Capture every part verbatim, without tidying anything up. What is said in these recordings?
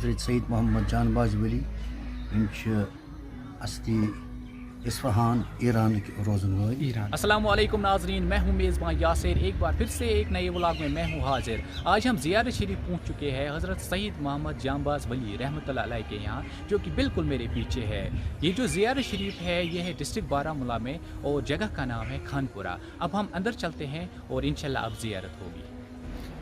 حضرت سید محمد جان باز ولی، یِم چھِ اصلی اصفہان ایرانٕکۍ روزن وٲلۍ۔ ایران۔ السلام علیکم ناظرین، میں ہوں میزبان یاسر، ایک بار پھر سے ایک نئے ولاگ میں میں ہوں حاضر۔ آج ہم زیارت شریف پہنچ چکے ہیں حضرت سید محمد جانباز ولی رحمۃ اللہ علیہ کے یہاں، جو کہ بالکل میرے پیچھے ہے۔ یہ جو زیارت شریف ہے، یہ ہے ڈسٹرکٹ بارہ ملا میں اور جگہ کا نام ہے خان پورہ۔ اب ہم اندر چلتے ہیں اور انشاءاللہ اب زیارت ہوگی۔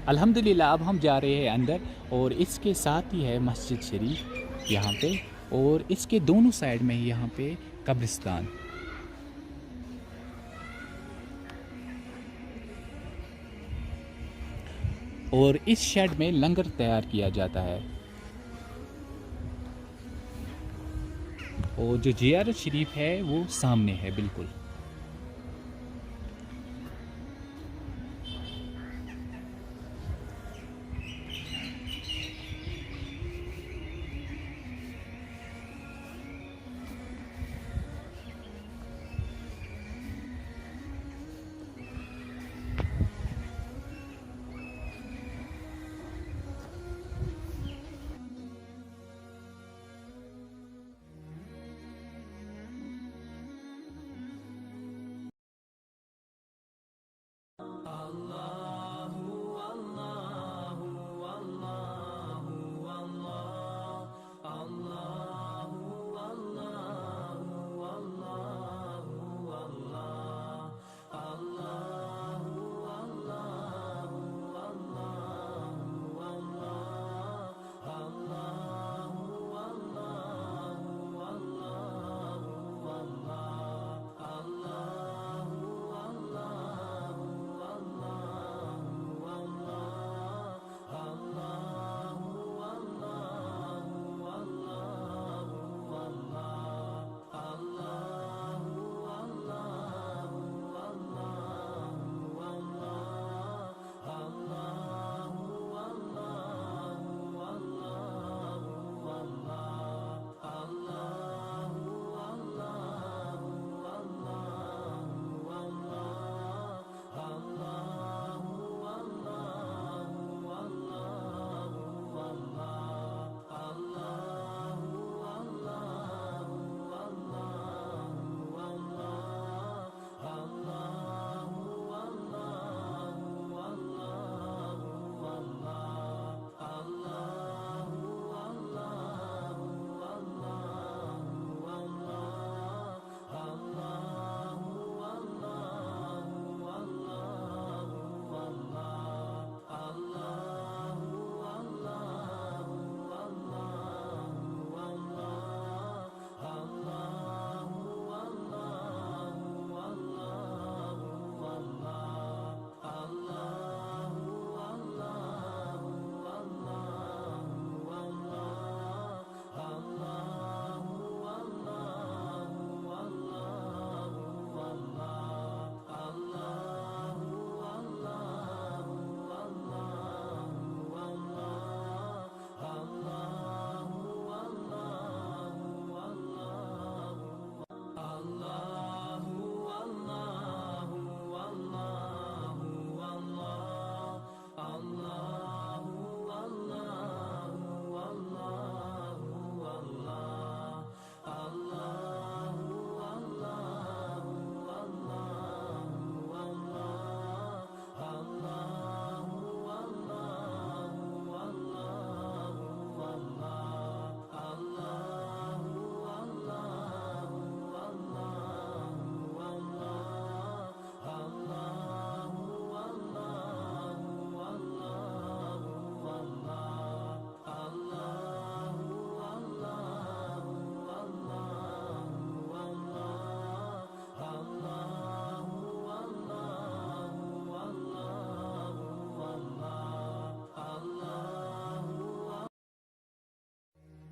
الحمدللہ، اب ہم جا رہے ہیں اندر اور اس کے ساتھ ہی ہے مسجد شریف یہاں پہ، اور اس کے دونوں سائیڈ میں یہاں پہ قبرستان۔ اور اس شیڈ میں لنگر تیار کیا جاتا ہے۔ اور جو زیارت شریف ہے، وہ سامنے ہے بالکل۔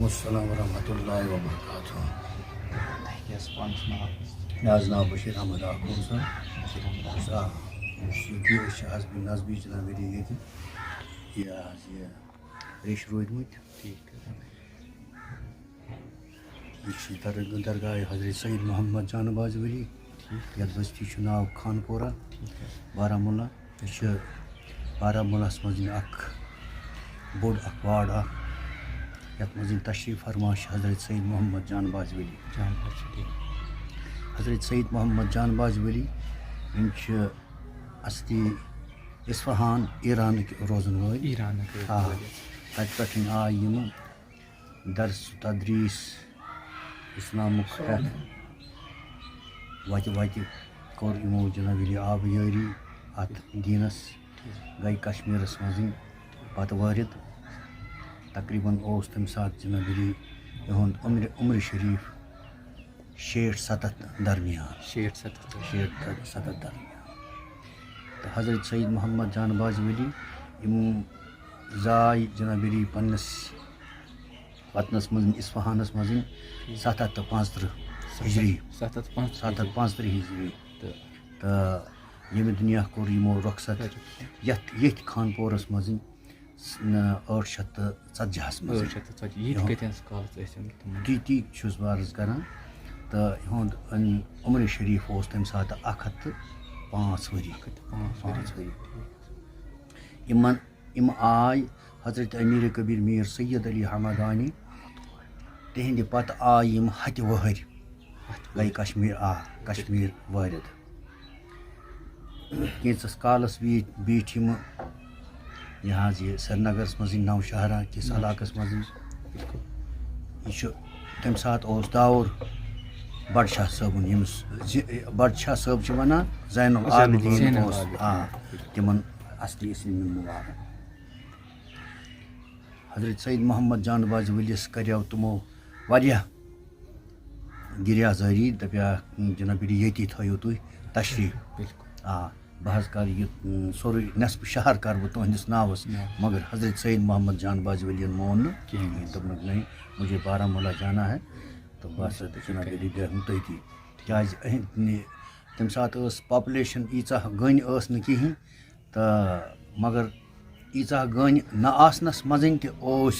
السلام ورحمۃ اللہ وبرکاتہ۔ تۄہہِ کیٛاہ چھُ پانَس ناو؟ مےٚ حظ ناو بشیٖر احمد آخوٗن صٲب۔ بشیٖر احمد آخوٗن۔ آ، یُس یہِ، یہِ أسۍ چھِ حسب نسبی چلان ؤری ییٚتہِ۔ یہِ حظ یہِ ریٚش روٗدۍمٕتۍ۔ ٹھیٖک۔ یہِ چھِ در-، درگاہ حضرت سید محمد جان باز ولی۔ ٹھیٖک۔ یَتھ بستی چھُ ناو خانپورہ، ٹھیٖک۔ بارہمولہ۔ یہِ چھِ بارہمولاہَس منٛز یہِ اَکھ بوٚڑ اَکھ واڑ اَکھ۔ یَتھ منٛز یِم تشریٖف فرما چھِ حضرت سید محمد جان باز ولی۔ جان بخش ٹھیٖک۔ حضرت سید محمد جان باز ولی، یِم چھِ اصلی اصفہان ایرانٕکۍ روزَن وٲلۍ۔ ایرانٕکۍ آ، وٲلۍ۔ تَتہِ پٮ۪ٹھ آے یِم درس و تدریٖس اسلامُک ہٮ۪تھ وَتہِ وَتہِ کوٚر یِمو جناب علی آبیٲری اَتھ دیٖنَس۔ گٔے کشمیٖرَس منٛزٕے پَتہٕ وٲرِد۔ تقریٖباً اوس تَمہِ ساتہٕ جناب علی یِہُنٛد عمرِ عمرِ شریٖف شیٹھ ستَتھ درمیان۔ شیٹھ ستَتھ۔ شیٹھ ستَتَتھ درمیان۔ تہٕ حضرت سید محمد جان باز ولی، یِم زاے جناب علی پننِس وطنَس منٛز، اصفہانَس منٛز، ستھ ہَتھ تہٕ پانٛژترٕٛہ ہجری۔ ستھ ہَتھ پانٛژھ۔ ستھ ہَتھ پانٛژترٕٛہ ہجری۔ تہٕ تہٕ ییٚمہِ دُنیا کوٚر یِمو رۄخصت یَتھ ییٚتھۍ خانپورَس منٛز، ٲٹھ شیٚتھ تہٕ ژتجی ہَس منٛز۔ ٲٹھ شیٚتھ تہٕ ژتجی۔ ییٚتہِ کٲتیٛاہَس کالَس ٲسۍ یِم تِمَن؟ تی تی چھُس بہٕ عرض کران۔ تہٕ یِہُنٛد عمرِ شریٖف اوس تَمہِ ساتہٕ اَکھ ہَتھ تہٕ پانٛژھ ؤری۔ اَکھ ہَتھ تہٕ پانٛژھ ؤری۔ پانٛژھ ؤری۔ یِمن یِم آے حضرت امیر کبیر میر سید علی حمدانی، تِہنٛدِ پتہٕ آے یِم ہتہِ وہٕرۍ، گٔے کشمیر، آ، کشمیر وٲرِد۔ کینٛژس کالس بیٖٹھۍ بیٖٹھۍ یِم یہِ حظ یہِ سرینگرس منٛزٕے، نوشہرہ کِس علاقس منٛزٕے۔ یہِ چھُ، تمہِ ساتہٕ اوس داوُر بڈٕ شاہ صٲبُن، ییٚمِس زِ-، بڈٕ شاہ صٲب چھِ ونان، زین العابدین زین اوس، العابدین۔ آ، تِمن اصلی اسمِ مبارک۔ حضرت سید محمد جان باز ؤلیس کریو تِمو واریاہ گِریازٲری، دپیاکھ، "جناب علی، ییٚتی تھٲیِو تُہۍ تشریٖف۔" بالکل۔ آ، بہٕ حظ کرٕ یہِ، م، سورُے نصفِ شہر کرٕ بہٕ تُہنٛدِس ناوس، نعم۔ مگر حضرت سید محمد جان باز ولیَن مون نہٕ کِہیٖنۍ۔ کِہیٖنۍ۔ دوٚپنَکھ، "نہیں، مجھے بارہمولہ جانا ہے، تو بس جناب علی بیٚہمہٕ تٔتی۔" کیازِ اہنٛدِ، تمہِ ساتہٕ ٲس population ییٖژاہ گٔنۍ ٲس نہٕ کِہیٖنۍ، تہٕ مگر ییٖژاہ گٔنۍ نہ آسنَس منٛزٕے تہِ اوس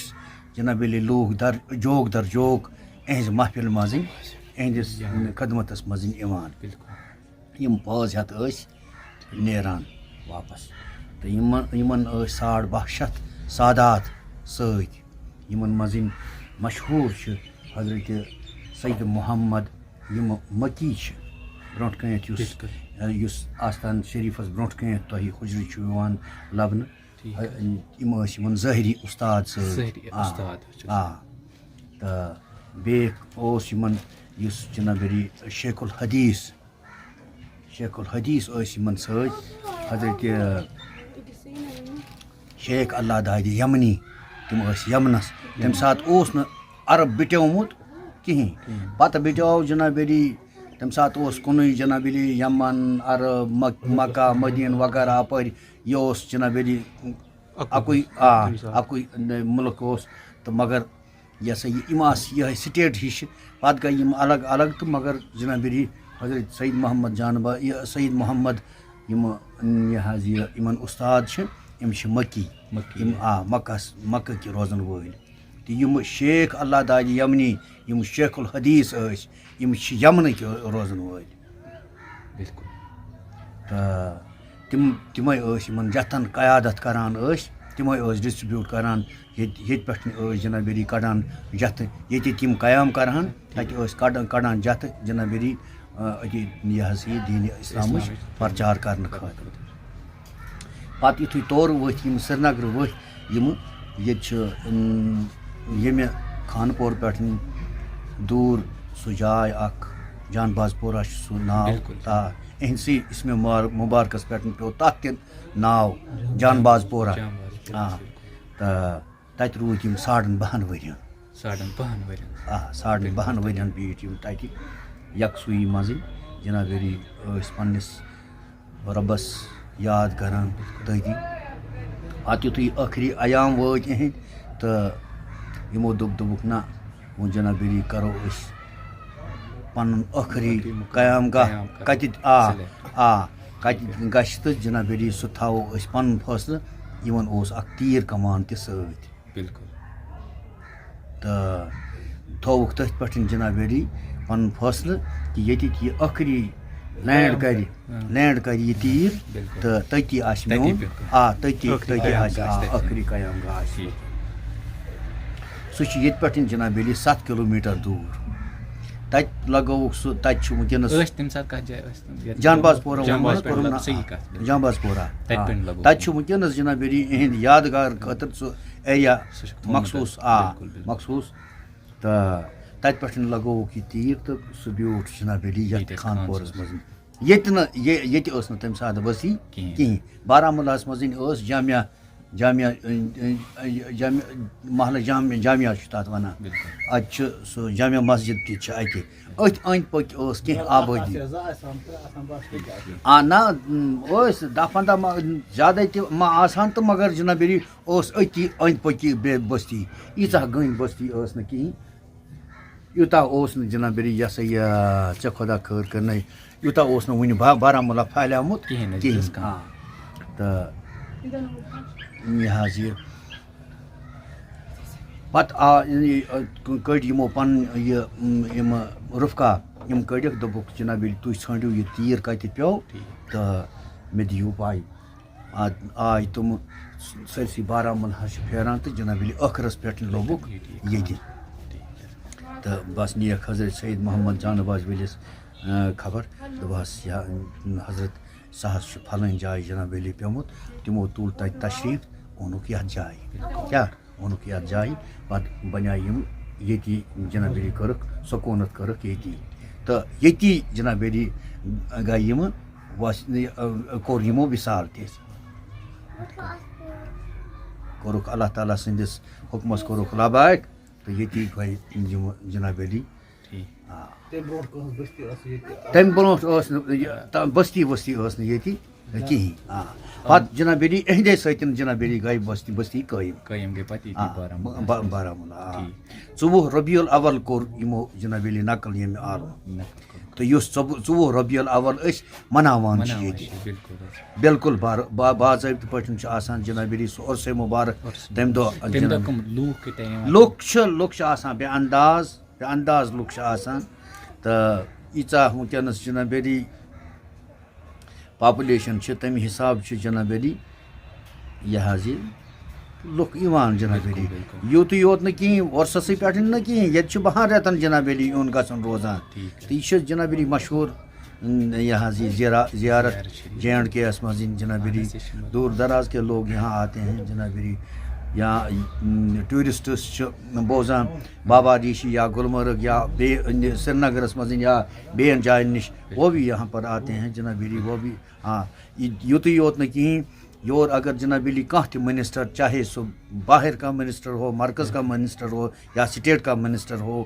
جناب علی لوٗکھ در جوک در جوک اِہنٛزِ محفِل منٛزٕے، اِہنٛدِس خدمتَس منٛزٕے یِوان۔ بالکل۔ یِم پٲز ہٮ۪تھ ٲسۍ نیران واپس۔ تہٕ یِمن، یِمن ٲسۍ ساڑ باہ شیٚتھ سادات سۭتۍ، یِمن منٛز یِم مشہوٗر چھِ حضرت سید محمد، یِم مکی چھِ، برونٛٹھ کَنٮ۪تھ یُس، بالکل۔ یُس آستان شریٖفَس برونٛٹھ کَنٮ۪تھ تۄہہِ حُجرٕ چھُ یِوان لَبنہٕ۔ ٹھیٖک۔ یِم ٲسۍ یِمَن ظٲہری اُستاد سۭتۍ۔ ظٲہری آ، اُستاد چھُ۔ آ۔ تہٕ بیٚیہِ اوس یِمَن یُس جناب علی شیخ الحدیث، شیخ الحدیث ٲسۍ یِمَن سۭتۍ، حضرت شیخ اللہ دادِ یمنی، تِم ٲسۍ یمنَس۔ تَمہِ ساتہٕ اوس نہٕ عرب بِٹیومُت کِہیٖنۍ۔ پَتہٕ بِٹیو جناب علی، تَمہِ ساتہٕ اوس کُنُے جناب علی یمن، عرب، مک-، مکہ، مدیٖنہٕ وغیرہ اَپٲرۍ۔ یہِ اوس جناب علی اَکُے، آ، اَکُے مُلک اوس۔ تہٕ مگر یہِ ہسا یہِ، یِم آسہٕ یِہوٚے state ہِش، پَتہٕ گٔے یِم الگ الگ۔ تہٕ مگر جناب علی حضرت سید محمد جان با-، یہِ سید محمد، یِم، یہِ حظ یہِ یِمَن اُستاد چھِ، یِم چھِ مکی۔ مکی۔ یِم، آ، مکس، مکہ کہِ روزَن وٲلۍ۔ تہٕ یِم شیخ اللہ دادِ یمنی، یِم شیخ الحدیث ٲسۍ، یِم چھِ یمنٕکۍ روزَن وٲلۍ۔ بالکل۔ تہٕ تِم، تِمَے ٲسۍ یِمَن جَتھَن قیادت کَران ٲسۍ، تِمَے ٲسۍ distribute کَران۔ ییٚتہِ، ییٚتہِ پٮ۪ٹھ ٲسۍ جناب علی کَڑان جَتھٕ، ییٚتہِ تِم قیام کَرٕہَن، تَتہِ ٲسۍ کَڑان، کَڑان جَتھٕ جناب علی، آ، أتی یہِ حظ یہِ دیٖنِ اِسلامٕچ اِسلامٕچ پرچار کَرنہٕ خٲطرٕ۔ پَتہٕ یُتھُے تورٕ ؤتھۍ یِم، سرینگرٕ ؤتھۍ یِم، ییٚتہِ چھِ، اۭں، ییٚمہِ خانپور پٮ۪ٹھ دوٗر سُہ جاے اَکھ، جان باز پورہ چھُ سُہ ناو۔ بالکل۔ آ، اِہِنٛدسٕے اِسمِ مار-، مُبارکَس پٮ۪ٹھ پیوٚو تَتھ تہِ ناو جان باز پورہ۔ جان باز پورہ، آ، بالکل۔ تہٕ تَتہِ روٗدۍ یِم ساڑَن بَہَن ؤرِین۔ ساڑَن بَہَن ؤرِین۔ آ، ساڑَن بَہَن ؤرِین بیٖٹھۍ یِم تَتہِ یَکسوٗیی منٛزٕے۔ جناب علی ٲسۍ پنٛنِس رۄبَس یاد کَران تٔتی۔ پَتہٕ یُتھُے ٲخری ایام وٲتۍ یِہِنٛدۍ تہٕ یِمو دوٚپ، دوٚپُکھ، "نہ، وۄنۍ جناب علی کَرو أسۍ پَنُن ٲخری قیام گاہ کَتہِ، آ، آ، کَتہِ گژھِ تہٕ جناب علی سُہ تھاوو أسۍ پَنُن فٲصلہٕ۔" یِمَن اوس اَکھ تیٖر کمان تہِ سۭتۍ۔ بالکل۔ تہٕ تھووُکھ تٔتھۍ پٮ۪ٹھ جناب علی پَنُن فٲصلہٕ کہِ ییٚتٮ۪تھ یہِ ٲخری land کَرِ، land کَرِ یہِ تیٖر، تہٕ تٔتی آسہِ میون، آ، تٔتی، تٔتی آسہِ، آ، ٲخری قیام گاہ آسہِ۔ سُہ چھُ ییٚتہِ پٮ۪ٹھ جناب علی ستھ کِلوٗ میٖٹر دوٗر۔ تَتہِ لگٲوُکھ سُہ، تَتہِ چھُ وٕنکیٚنَس ٲسۍ تَمہِ ساتہٕ کَتھ جایہِ ٲسۍ تِم؟ یَتھ جانباز پورہ، جانباز ووٚنمَے پورہ، کوٚرُم نہ، صحیح کَتھ، بِلکُل۔ جانباز پورہ۔ تَتہِ آ۔ پٮ۪ٹھ لگوو۔ تَتہِ چھُ وٕنکیٚنَس جناب علی یِہِنٛدِ یادگار خٲطرٕ سُہ ایریا سُہ چھُ تھوٚومُت مخصوٗص، اَتھ۔ آ، بِلکُل، بِلکُل۔ مخصوٗص۔ تہٕ تَتہِ پٮ۪ٹھ لگووُکھ یہِ تیٖر تہٕ سُہ بیوٗٹھ جناب علی یَتھ ییٚتہِ ٲسۍ خان خان پورَس صٲب۔ منٛز۔ ییٚتہِ نہٕ، یہِ-، ییٚتہِ ٲس نہٕ تَمہِ ساتہٕ بستی کِہیٖنۍ۔ کِہیٖنۍ۔ بارہمولاہَس منٛز ٲس جامعہ، جامعہ، جامعہ محلہ جامعہ، جامعہ چھُ تَتھ وَنان۔ بِلکُل۔ اَتہِ چھُ سُہ جامع مسجد تہِ چھِ اَتہِ۔ أتھۍ أنٛدۍ پٔکۍ ٲس کینٛہہ آبٲدی۔ آ، نہ، ٲسۍ دَہ پنٛداہ ما-، زیادَے تہِ ما آسہٕ ہن تہٕ مگر جناب علی اوس أتی أنٛدۍ پٔکی بے بستی۔ ییٖژاہ گٔنۍ بستی ٲس نہٕ کِہیٖنۍ۔ یوٗتاہ اوس نہٕ جناب علی، یہِ ہسا یہِ، ژےٚ خۄدا خٲر کٔرنَے، یوٗتاہ اوس نہٕ وُنہِ با-، بارہمولہ پھہلیومُت کِہیٖنۍ نہٕ، کِہیٖنۍ۔ تِژھ کانٛہہ۔ آ۔ تہٕ یہِ حظ یہِ، پَتہٕ آ، یہِ، کٔڑۍ یِمو پَنٕنۍ یہِ، یِم رُفقا، یِم کٔڑِکھ، دوٚپُکھ، "جناب علی، تُہۍ ژھٲنٛڈِو یہِ تیٖر کَتہِ پیوٚو ٹھیٖک۔ تہٕ مےٚ دِیِو پَے۔" آ-، آے تِم سٲرسٕے بارہمولہَس چھِ پھیران تہٕ جناب علی ٲخرَس پٮ۪ٹھ لوٚبُکھ ییٚتہِ۔ تہٕ بَس نِیَکھ حضرت سید محمد جان باز ؤلِس، آ، خبر۔ دوٚپہَس، "یا حضرت، سُہ حظ چھُ فلٲنۍ جایہِ جناب علی پیوٚمُت۔" تِمو تُل تَتہِ تشریٖف، اوٚنُکھ یَتھ جایہِ۔ کیٛاہ؟ اوٚنُکھ یَتھ جایہِ، پَتہٕ بَنیٛاے یِم ییٚتی جناب علی کٔرٕکھ، سکوٗنت کٔرٕکھ ییٚتی۔ تہٕ ییٚتی جناب علی گٔے یِم وَس-، یہِ، کوٚر یِمو وِصال تہِ۔ کوٚرُکھ اللہ تعالیٰ سٕنٛدِس حُکمَس کوٚرُکھ لبیک تہٕ ییٚتی گٔے یِم جناب علی۔ ٹھیٖک۔ آ۔ تَمہِ برونٛٹھ کٕہٕنٛز بستی ٲس ییٚتہِ؟ تَمہِ برونٛٹھ ٲس نہٕ یہِ، تَ-، بستی وستی ٲس نہٕ ییٚتہِ کِہیٖنۍ۔ آ۔ پَتہٕ جناب علی، اِہِنٛدے سۭتۍ جناب علی گٔے بستی، بستی قٲیِم۔ قٲیِم گٔے پَتہٕ ییٚتی آ، بارہمولہ۔ با-، بارہمولہ، آ۔ ٹھیٖک۔ ژوٚوُہ ربیع الاول کوٚر یِمو جناب علی نقل ییٚمہِ عالمہٕ۔ نقل کوٚر۔ تہٕ یُس ژوٚوُہ، ژوٚوُہ ربیع الاول أسۍ مناوان چھِ مناوان ییٚتہِ۔ چھِ، بِلکُل حظ۔ بِلکُل بار-، با-، باضٲبطہٕ پٲٹھۍ چھُ آسان جناب علی سُہ عرسے مُبارک۔ عرس تَمہِ دۄہ تَمہِ دۄہ جناب کٕم لوٗکھ کۭتیٛاہ یِوان؟ لُکھ چھِ، لُکھ چھِ آسان بے انداز، بے انداز لُکھ چھِ آسان۔ تہٕ ییٖژاہ وٕنکیٚنَس جناب علی پاپولیشن چھِ، تَمہِ حساب چھِ جناب علی یہِ حظ یہِ لُکھ یِوان جناب بِلکُل، علی۔ بِلکُل۔ یُتُے یوت نہٕ کِہیٖنۍ، وۄرسَسٕے پٮ۪ٹھ نہٕ کِہیٖنۍ، ییٚتہِ چھُ بہان رٮ۪تَن جناب علی یُن گژھُن روزان۔ ٹھیٖک۔ تہٕ یہِ چھِ جناب علی مشہوٗر، م، یہِ حظ یہِ زیارہ-، زیارت زیارت شریٖف۔ جے اینڈ کے یَس منٛز یِم جناب علی اَہَن حظ، یہِ چھِ مشہوٗر۔ دور دراز کے لوگ یہاں آتے ہیں جناب علی، یا، م، ٹوٗرِسٹٕس چھِ بوزان بابا ریٖشی یا گُلمرگ یا بیٚیہِ سرینگرَس منٛز یا بیٚیَن جایَن نِش، وہ بھی یہاں پر آتے ہیں جناب علی، وہ بھی، ہاں، یہِ-، یُتُے یوت نہٕ کِہیٖنۍ، یور اگر جناب علی کانٛہہ تہِ منسٹر، چاہے سُہ باہر کا منسٹر ہو، مرکز کا منسٹر ہو یا سٹیٹ کا منسٹر ہو،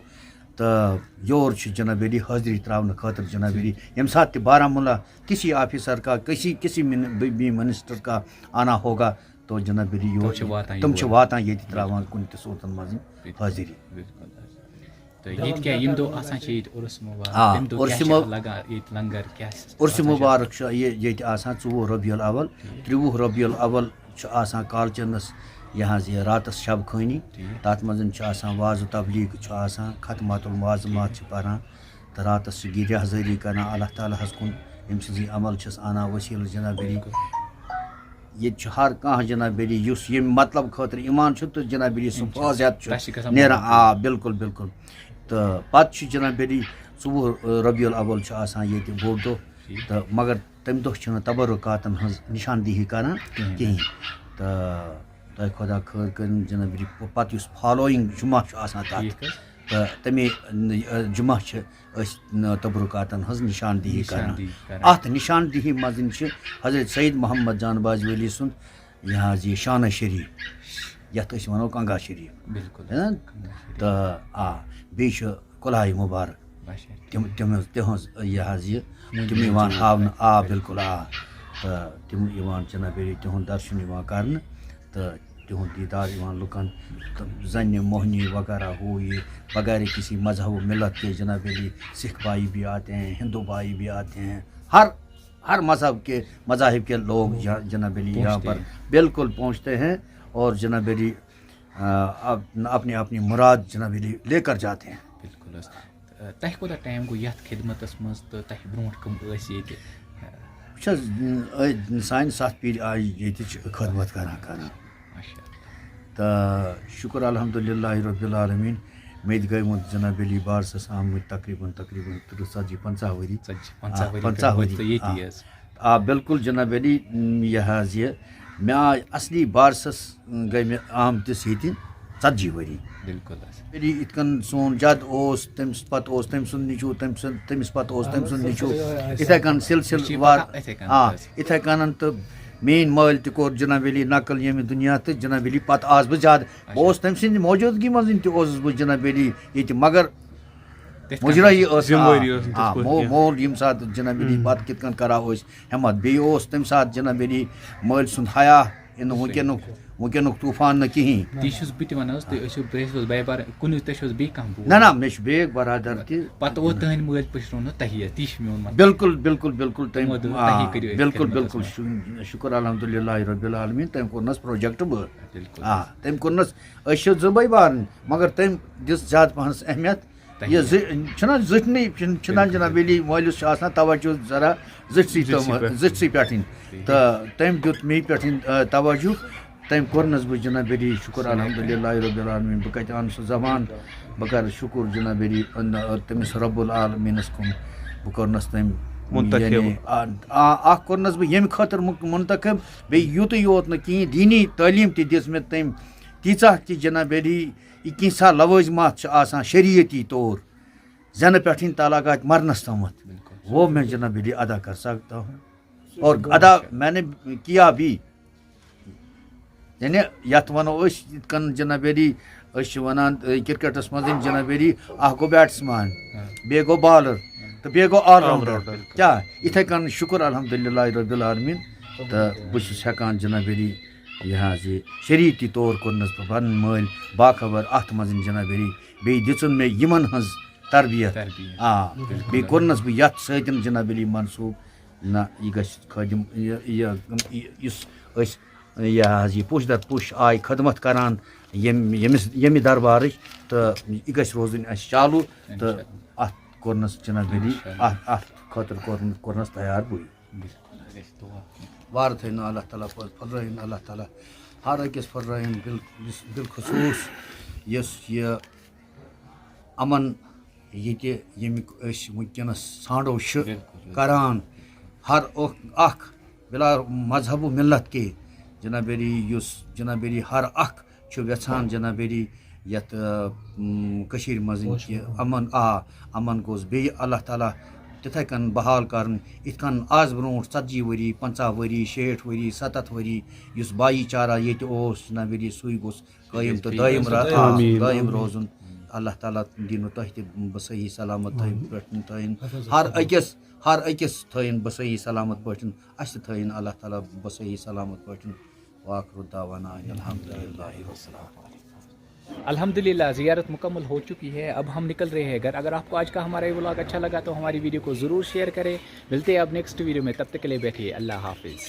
تہٕ یور چھُ جناب علی حٲضری ترٛاونہٕ خٲطرٕ جناب علی، ییٚمہِ ساتہٕ تہِ بارہمولہ کسی آفیسر کا، کسی، کسی من-، بھی منسٹر کا آنا ہوگا، تو جناب علی تِم یور چھِ واتان تِم چھِ یور۔ واتان ییٚتہِ ترٛاوان کُنہِ تہِ صوٗرتَن منٛز یِم بِلکُل، حٲضری۔ بِلکُل حظ۔ تہٕ ییٚتہِ کیٛاہ، ییٚمہِ دۄہ آسان چھِ ییٚتہِ عُرُس مُبارک، آ، تَمہِ دۄہ عُرسہِ کیٛاہ چھِ مُ-، لگان ییٚتہِ لنگر کیٛاہ چھِ آسان؟ عُرسہِ مُبارک چھُ یہِ ییٚتہِ آسان ژوٚوُہ ربیع الاول، ٹھیٖک۔ ترٛوُہ ربیع الاول چھُ آسان کالچنس یہِ حظ یہِ راتس شب خٲنی۔ ٹھیٖک۔ تتھ منٛز چھُ آسان وعظ و تبلیغ چھُ آسان، ختمات المعظمات چھِ پران تہٕ راتس چھِ گرِ حٲضری کران اللہ تعالیٰ ہس کُن، أمۍ سٕنٛزٕے عمل چھِس انان وسیلہٕ جناب علی۔ بِلکُل۔ ییٚتہِ چھُ ہر کانٛہہ جناب علی یُس ییٚمہِ مطلب خٲطرٕ یِوان چھُ تہٕ جناب علی سُہ یِم چھِ، فٲض ہٮ۪تھ چھُ تَتھ چھِ گژھان نیران۔ مُبارک۔ آ، بِلکُل، بِلکُل۔ تہٕ پتہٕ چھُ جناب علی ژوٚوُہ ربیع الاول چھُ آسان ییٚتہِ بوٚڑ دۄہ۔ ٹھیٖک۔ تہٕ مگر تَمہِ دۄہ چھِنہٕ تبرکاتن ہٕنٛز نِشاندِہی کران کِہیٖنۍ۔ کِہیٖنۍ۔ تہٕ تۄہہِ خۄدا خٲر کٔرِنۍ جناب علی، پ-، پتہٕ یُس فالویِنگ جمعہ چھُ آسان تَتھ، ٹھیٖک حظ۔ تہٕ تَمے، ن-، جمعہ چھِ أسۍ، ن-، تبرکاتن ہٕنٛز نِشاندِہی کران۔ نِشاندِہی کران۔ اَتھ نِشاندِہی منٛز چھِ حضرت سید محمد جان باز ولی سُنٛد یہِ حظ یہِ شانہ شریٖف، یَتھ أسۍ وَنو کنگا شریٖف۔ بِلکُل۔ ہاں؟ کنگا شریٖف۔ تہٕ آ، بیٚیہِ چھُ کُلہاے مُبارک۔ بشر۔ تِم، تِم حظ، تِہٕنٛز یہِ حظ یہِ، تِم یِوان ہاونہٕ، آ، بِلکُل، آ۔ تہٕ تِم یِوان جناب علی، تِہُنٛد درشُن یِوان کرنہٕ تہٕ تِہُنٛد دیٖدار یِوان لُکن، تہٕ زَنہِ، موہنی وغیرہ ہو یہ بغیر کسی مذہب و ملت کے جناب علی، سکھ بھائی بھی آتے ہیں، ہندو بھائی بھی آتے ہیں، ہر، ہر مذہب کے، مذاہب کے لوگ جا-، جناب علی یہاں پر بالکل پہنچتے ہیں اور جناب علی، آ، اپ-، اپنی اپنی مراد جناب علی لے کر جاتے ہیں۔ بِلکُل حظ۔ تہٕ تۄہہِ کوٗتاہ ٹایم گوٚو یَتھ خدمتَس منٛز تہٕ تۄہہِ برونٛٹھ کٕم ٲسۍ ییٚتہِ؟ وٕچھ حظ، أ، سانہِ سَتھ پیٖرِ آیہِ ییٚتِچ خدمت کران کران۔ ماشاء اللہ۔ تہٕ شُکُر الحمدللہ رب العالمین، مےٚ تہِ گٔے وۄنۍ جناب علی بارسَس آمٕتۍ تقریباً، تقریباً تٕرٛہ، ژتجی، پنٛژاہ ؤری۔ ژتجی، پنٛژاہ آ، ؤری پنٛژاہ پٮ۪ٹھ ؤری۔ ووت تہٕ ییٚتی آ۔ حظ۔ آ، بِلکُل جناب علی، م، یہِ حظ یہِ، مےٚ آے اصلی بارسَس، م، گٔے مےٚ آمتِس ییٚتہِ ژتجی ؤری۔ بِلکُل حظ۔ علی یِتھ کٔنۍ سون جد اوس، تٔمِس پتہٕ اوس تٔمۍ سُنٛد نیٚچوٗ، تٔمۍ سُنٛد، تٔمِس پتہٕ اوس تٔمۍ سُنٛد نیٚچوٗ۔ یِتھَے کٔنۍ سِلسِلہٕ وار۔ پکان یِتھَے کٔنۍ آ، حظ۔ یِتھَے کٔنۍ تہٕ میٛٲنۍ مٲلۍ تہِ کوٚر جناب علی نقل ییٚمہِ دُنیا تہٕ جناب علی پتہٕ آس بہٕ زیادٕ۔ بہٕ اوسُس تٔمۍ سٕنٛدِ موجوٗدگی منٛز تہِ اوسُس بہٕ جناب علی ییٚتہِ، مگر تِتھ کٔنۍ مُجرٲیی ٲس، ذمہٕ وٲری آ، ٲس نہٕ تِژھ آ، پٲٹھۍ مو-، کینٛہہ۔ مول ییٚمہِ ساتہٕ جناب علی ہُم۔ پتہٕ کِتھ کٔنۍ کرہاو أسۍ ہٮ۪متھ؟ بیٚیہِ اوس تَمہِ ساتہٕ جناب علی مٲلۍ سُنٛد حیا، یہِ نہٕ وٕنکیٚنُک، وٕنکیٚنُک طوٗفان نہٕ کِہیٖنۍ۔ تی چھُس بہٕ تہِ وَنان حظ، تُہۍ ٲسِو، تُہۍ ٲسِو حظ بٔے بار کُنہِ، تۄہہِ چھُو حظ بیٚیہِ کانٛہہ بوے؟ نہ، نہ، مےٚ چھُ بیٚیہِ برادر تہِ۔ پَتہٕ اوس تٕہٕنٛدۍ مٲلۍ پٔشرو نہٕ تۄہہِ یَتھ، تی چھُ میون مطلب۔ بِلکُل، بِلکُل، بِلکُل، تِمو تٔمۍ، دوٚپ، آ، تۄہی کٔرِو أتھۍ بِلکُل، خدمتَس بِلکُل، منٛز۔ شُ-، شُکُر الحمدللہ رب العالمین، تٔمۍ کوٚرنَس پروجیکٹ بہٕ۔ بِلکُل۔ آ، تٔمۍ کوٚرنَس، أسۍ چھِ زٕ بٲے بارٕنۍ، مگر تٔمۍ دِژ زیادٕ پَہنَس اہمیت۔ تۄہہِ یہِ زِ-، چھُنہ زٕٹھنٕے، چھُنہ، چھُنہ بِلکُل۔ جناب علی مٲلِس چھُ آسان توجہ ذرا زٕٹھسٕے زٕٹھسٕے تام، پٮ۪ٹھ۔ زٕٹھسٕے پٮ۪ٹھٕے۔ ٹھیٖک۔ تہٕ تٔمۍ دیُت مے پٮ۪ٹھٕے، آ، توجہ۔ تٔمۍ کوٚرنَس بہٕ جناب علی شُکُر الحمدللہ رب العالمین۔ بہٕ کَتہِ اَنہٕ سُہ زبان؟ بہٕ کَرٕ شُکُر جناب علی، اَن-، تٔمِس رب العالمینَس کُن۔ بہٕ کوٚرنَس تٔمۍ، منتخب۔ یعنی، آ، آ، اَکھ کوٚرنَس بہٕ ییٚمہِ خٲطرٕ مُ-، منتخب، بیٚیہِ یُتُے یوت نہٕ کِہیٖنۍ، دینی تعلیٖم تہِ دِژ مےٚ تٔمۍ تیٖژاہ کہِ جناب علی، یہِ کینٛژھا لوٲزمات چھِ آسان شریعتی طور، زٮ۪نہٕ پٮ۪ٹھٕے تعلقات مرنَس تامَتھ، بِلکُل۔ وہ میں جناب علی ادا کر سکتا ہوں۔ اور ادا میں نے کیا بھی۔ یعنی یَتھ وَنو أسۍ یِتھ کٔنۍ جناب علی، أسۍ چھِ وَنان، اے، کرکٹَس منٛز یِم جناب علی، اَکھ گوٚو بیٹسمین، ہاں۔ بیٚیہِ گوٚو بالر، تہٕ بیٚیہِ گوٚو آل راؤنڈر۔ All rounder. کیٛاہ؟ یِتھَے کٔنۍ شُکُر الحمدللہ رب العالمین۔ تہٕ بہٕ چھُس ہٮ۪کان جناب علی یہِ حظ یہِ شریعتی طور کوٚرنَس بہٕ پَنٕنۍ مٲلۍ باخبر اَتھ منٛز جناب علی۔ بیٚیہِ دِژٕن مےٚ یِمَن ہٕنٛز تربیت۔ تربیت۔ آ، بِلکُل۔ بیٚیہِ کوٚرنَس بہٕ یَتھ سۭتۍ جناب علی منسوٗب، نہ، یہِ گژھِ خٲدِم، یہِ، یہِ، یہِ، یُس أسۍ، یہِ حظ یہِ پُش در پُش آیہِ خدمت کران ییٚمہِ، ییٚمِس، ییٚمہِ دربارٕچ، تہٕ یہِ گژھِ روزٕنۍ اَسہِ چالوٗ، تہٕ اِنشاءاللہ۔ اَتھ کوٚرنَس جناب علی، اِنشاءاللہ۔ اَتھ، اَتھ خٲطرٕ کوٚرن-، کوٚرنَس تیار بٕے۔ بِلکُل۔ وارٕ تھٲیِن اللہ تعالیٰ، پھٔ-، پھٔلرٲیِن اللہ تعالیٰ، ہر أکِس پھٔلرٲیِن بِل-، بِلخصوٗص یُس یہِ اَمَن ییٚتہِ ییٚمیُک أسۍ وٕنکیٚنَس ژھانٛڈو چھِ بِلکُل، بِلکُل۔ کَران، ہر اکھ، اکھ بلا مذہب و ملت کے جناب علی، یُس جناب علی ہر اکھ چھُ یژھان جناب علی یَتھ، آ، م، کٔشیٖرِ منٛز کہِ اَمَن، آ، اَمَن گوٚژھ بیٚیہِ اللہ تعالیٰ تِتھَے کٔنۍ بحال کَرُن، یِتھ کٔنۍ آز برونٛٹھ ژتجی ؤری، پنٛژاہ ؤری، شیٹھ ؤری، ستتھ ؤری یُس بایی چارہ ییٚتہِ اوس جناب علی، سُے گوٚژھ قٲیِم تہٕ دٲیِم را-، آمیٖن۔ قٲیِم روزُن۔ اللہ تعالیٰ دِنہٕ تۄہہِ تہِ بصحیح سلامت تھٲیِن پٲٹھۍ تھٲیِن۔ ہر أکِس، ہر أکِس تھٲیِن بصحیح سلامت پٲٹھۍ۔ اَسہِ تہِ تھٲیِن اللہ تعالیٰ بصحیح سلامت پٲٹھۍ۔ وآخر دعوانا ان الحمدللہ والسلام علیکم۔ الحمدللہ، زیارت مکمل ہو چکی ہے، اب ہم نکل رہے ہیں گھر۔ اگر آپ کو آج کا ہمارا یہ ولاگ اچھا لگا تو ہماری ویڈیو کو ضرور شیئر کریں۔ ملتے ہیں اب نیکسٹ ویڈیو میں، تب تک کے لیے بیٹھیے، اللہ حافظ۔